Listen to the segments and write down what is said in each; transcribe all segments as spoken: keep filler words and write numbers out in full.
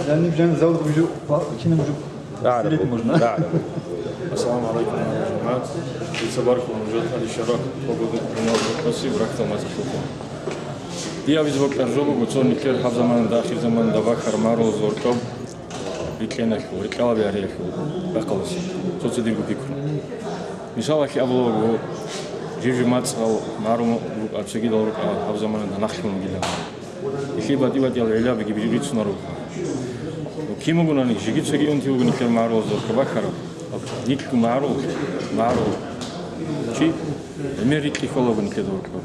Жаниб жан зал гужу, ва-, кинаб жу-, Да, сирет да, можно. Да, да. Ассаламу алейкум, жамаат. Дица баркула нужер тӀаде шарап, погода, журнал, спасибо, рахтал мацӀалъуха. Дие абизе бокьараб жо буго, цо нилъер гьаб заманада, ахир заманада бахараб магӀарулазул гьоркьоб рикьеналъул, рикьалаби гьариялъул бахъаласе. Цо-цо дирго пикру. Мисалалъе абулеб буго, жив-жив мацӀал магӀарул рукӀа, цогидал рукӀа гьаб заманада нахълъун вугилан. Нилъее батӀи-батӀиял гӀиллабиги бижи рицунарого. Ну, кин бугонаниги, жеги цоги унти вуго нилъер магӀарулазда бахараб. Нилъго магӀарул, магӀарул чи гӀемер рикьи кколаго нилъеда гьоркьоб.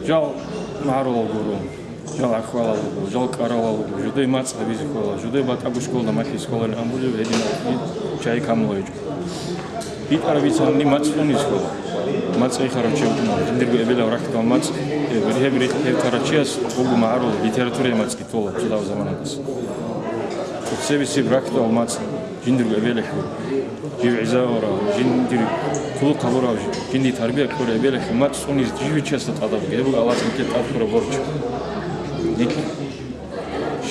Жал магӀарулал гуро, жал гӀахьалал руго, жал кӀаралал руго, жодой мацӀ гьабизе ккола, жодой батӀаго школда малъизе кколани амбулеб гьединал чагӀи камулайчӀо. БитӀараб бицани мацӀ цӀунизе ккола. МацӀ рихарав чи вукӀуна, жиндирго эбелав рахьдал мацӀ, э, гьеб рихь-, гьеб тарав чияс буго магӀарул литературияй мацӀги тола цо дагьаб заманадаса. Цебесеб рахьдал мацӀ жиндирго эбелалъул, жив гӀезаварав, жиндир хъулухъ гьабурав, жиндир тарбия кьурав эбелалъул мацӀ цӀунизе жив чиясда тӀадаб буго, гьеб буго Аллагьас нилъее тӀадккураб борчӀ. Нилъ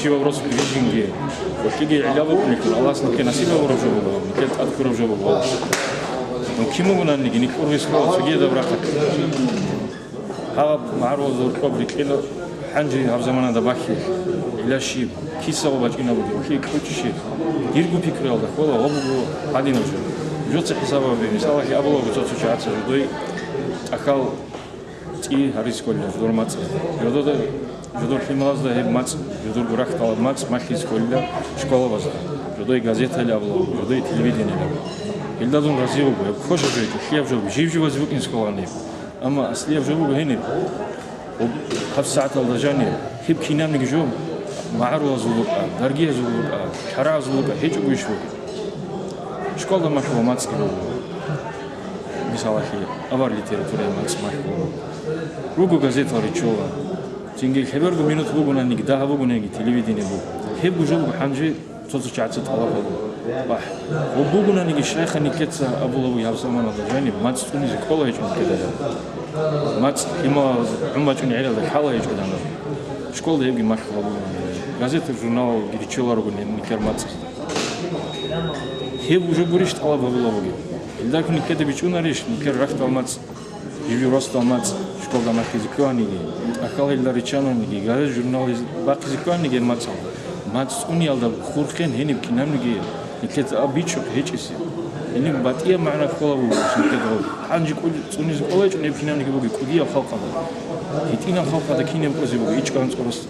Щибаб росулъ бижинги, гьоркьиги гӀилла букӀунелъул, Аллагьас нилъее насиб гьабураб жо буго, нилъее тӀадккураб жо буго. Ну, кин бугонаниги, нилъ ургъизе ккола цогидаб рахъалъ. Гьаб магӀарулазул гьоркьоб рикьила гьанже гьаб заманада бахъиялъ. Гьелъ щиб, кисаго бачӀинаб бугеб, гьелъие кьучӀищ? Дирго пикруялда ккола гьаб буго гьадинаб жо. Жо цо хӀисаб гьабе, мисалалъе абулаго цо-цо чагӀаца жодой тӀахьал цӀи гьаризе кколила жодор мацӀ. Жодода, жодор лъималазда гьеб мацӀ, жодорго рахьдалаб мацӀ малъизе кколила школабазда. Жодой газетали абула, жодой телевидениели абула. Гьелда дун рази вуго, гьеб квешаб жо, лъияб жо, жив-живазе букӀине ккола гьеб. Амма аслияб жо буго гьениб. Гьеб гьаб сагӀаталда жаниб, гьеб кинабниги жо, магӀарулазул букӀа, даргиязул букӀа, чарагӀазул букӀа, гьечӀого иш буго. Школда малъула мацӀги буго. Мисалалъе, авар литературая мацӀ малъула. Руго газетал риччола. Цинги лъеберго минут бугонаниги, дагьаб бугонаниги, телевидение буго. Гьебго жо буго гьанже цо-цо чагӀаца тӀалаб гьабула. Бахъ. Гьеб бугонаниги, щайха нилъеца абула бугеб гьаб заманалда жаниб, мацӀ цӀунизе кӀола гьечӀо нилъеда. МацӀ лъималаз гӀун бачӀунеб гӀелалда лъала гьечӀо дана. Школда гьебги малъула бугонаниги. Газета-журналалги риччола руго нилъер мацӀ. Гьеб уже гурищ тӀалаб гьабула бугеб? Гьелдалъун нилъеда бичӀчӀунарищ нилъер рахьдал мацӀ, жив-жив росдал мацӀ школда малъизе кканиги, тӀахьал гьелда риччананиги, газет-журнал бахъизе кканиги гьеб мацӀал? МацӀ цӀуниялда хурхен гьениб кинабниги нилъеца аб бичӀчӀухъ гьечӀесе. Гьениб батӀияб магӀна ккола бугеб нилъеда гьеб. Гьанже кӀуди цӀунизе кӀолайчӀун гьеб кинабниги буго кӀудияб халкъалда. ГьитӀинаб халкъалда кинаб кӀвезе буго ичӀ ганцӀурас?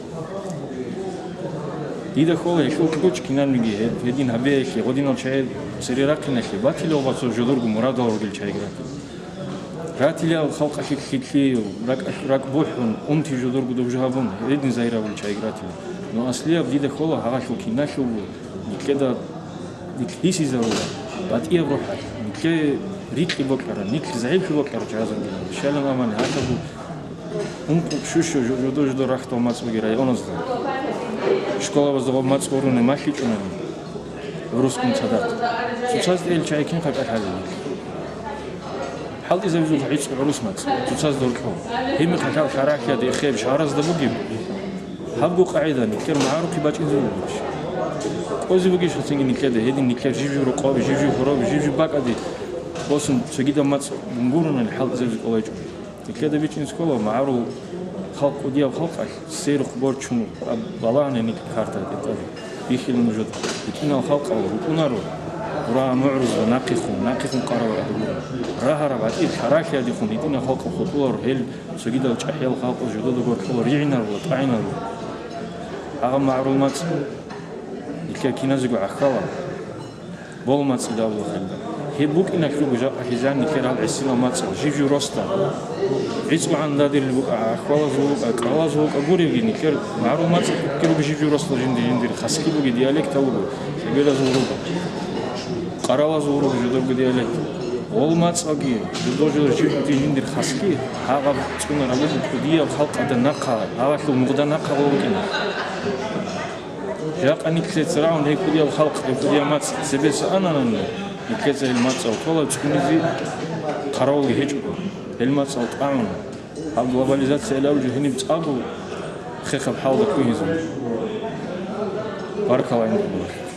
Дида ккола гьелъул кьучӀ кинабниги гьед-, гьедин гьабеялъе, гъодинал чагӀи цере рахъиналъе, батилал бацав жодорго мурадал ругел чагӀиги ратила. Ратилал халкъалъе лъикӀлъи, ракӀ-, ракӀ бухӀун, унти жодорго добжо гьабун, гьедин загьир гьабулел чагӀиги ратила. Но аслияб дида ккола гьагъалъул киналъулго, нилъеда нилъ гьисизарула, батӀияб рухӀалъ, нилъее рикьи бокьарал, нилъ загӀиплъи бокьарал чагӀазулги. Щайилан абуни гьалъабу ункъо-щущо жо-, жодо-жодо рахьдал мацӀ бугеб районазда. Школабазда гъоб мацӀ гъуруни малъичӀунани гӀурусгун цадахъ. Цоцазда гьел чагӀи кинха кӀалъалел? ХӀалтӀизабизул гӀицӀго гӀурус мацӀ, цоцазда гьоркьоб. Гьеб мехалъ гьаб шарагӀлъиялда эхияб шагьаразда бугеб? Гьабго къагӀида нилъер магӀарухъе бачӀинзе бугищ? КӀвезе бугищ гьацинги нилъеда гьедин нилъер жив-жив рокъоби, жив-жив хӀураби, жив-жив бакӀаде босун цогидаб мацӀ бунгурунани хӀалтӀизабизе кӀолайчӀо? Нилъеда бичӀчӀине ккола, магӀарул халкъ кӀудияб халкъалъ, сей-рухъ борчун балагьани нилъ картаялда тӀаде. Бихьила нужеда, гьитӀинал халкъал рукӀунаро, гъура мугӀрузда нахъехун, нахъехун къарарал гӀадамал. Рагьараб гӀатӀир лъаралъиялдехун гьитӀинал халкъал хутӀуларо, гьел цогидал чӀахӀиял халкъал жодода гьоркьола ригӀинарула, тӀагӀинарула. Гьагъаб магӀарул мацӀ нилъер киназего гӀахьала. Бол мацӀ дида абула гьелда. Гьеб букӀиналъ руго жакъа хизан нилъер гьал гӀисилал мацӀал, жив-жив росдал. ГӀицӀго гӀандадирли букӀа, гӀахьалазул букӀа, кӀалазул букӀа гуревги, нилъер магӀарул мацӀ ккеруги жив-жив росдал жинди-жиндир хаски буги диалектал руго, хӀебелазул руго, къаралазул руго жодорго диалект. Гъол мацӀалги жодор-жодор жив-жив жиндир хаски, гьагъаб цӀунараб буго кӀудияб халкъалда нахъа, гьагъалъул мугъда нахъа гъол букӀина. Жакъа нилъеца рагӀун гьеб кӀудиял халкъ, гьеб кӀудиял мацӀ цебеса ананани, нилъеца гьел мацӀал ккола цӀунизе хъаравулги гьечӀого. Гьел мацӀал тӀагӀун, гьаб глобализация гьелаб жо гьениб цӀакъго хехаб хӀалда ккун гьезун. Баракалла, инжалла.